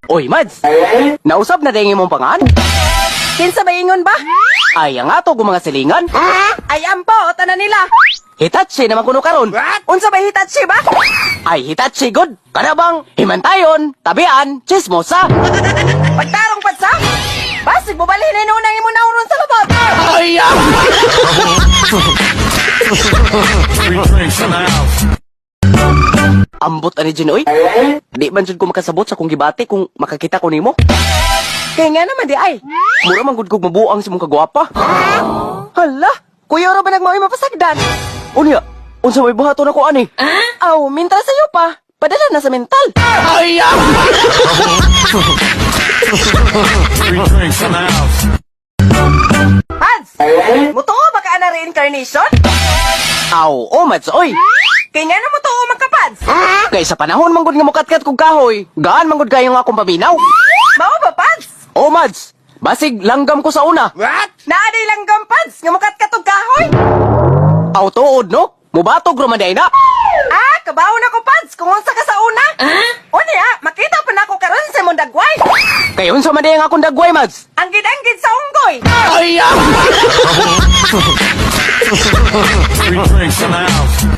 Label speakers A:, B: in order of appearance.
A: Oy, Mads! Nausab na din imong pangan?
B: Kinsa ba ingon ba?
A: Ay, ang ato kong mga silingan.
B: Ay, ampo, tanan nila.
A: Hitachi naman kuno karon.
B: Unsa ba Hitachi ba?
A: Ay, Hitachi good. Kana bang himantayon, tabian, chismosa.
B: Pagtarong pad sa? Basig mobalhin na unang imo nauron sa lubot.
A: Ay, ah!
C: Free drinks in the house.
A: Ambot ani Jin, oy. Di man jud ko makasabot sa kong gibati kung makakita ko nimo.
B: Kay nga naman di ay.
A: Mura man gud kog mabuang sa imong kagwapa.
B: Hala, kuya ra ba nagmaoy mapasagdan?
A: Unya, unsa may buhaton ako ani?
B: Aw, mintra sayo pa. Padala na sa mental.
A: Ay, ah!
C: Free drinks in the house.
B: Pads, mutuo ba ka na reincarnation?
A: Aw, oh, Mads, oy.
B: Kay nga na mutuo man ka, Pads?
A: Kay sa panahon man gud nga mukatkat kog kahoy, gaan man gud kayo nga akong paminaw.
B: Mao ba, Pads?
A: Oh, Mads, basig langgam ko sa una.
B: Naa day langgam, Pads, nga mukat katog kahoy.
A: Aw, tuod no? Mubatog ra man day na.
B: Ah, kabaw na ko, Pads, kung unsa ka sa una. Unya, makita pa nako karon sa imong dagway.
A: Kay unsa man day ang akong dagway, Mads?
B: Ang gid-anggid sa unggoy.
A: Ay, ah!
C: Free drinks in the house.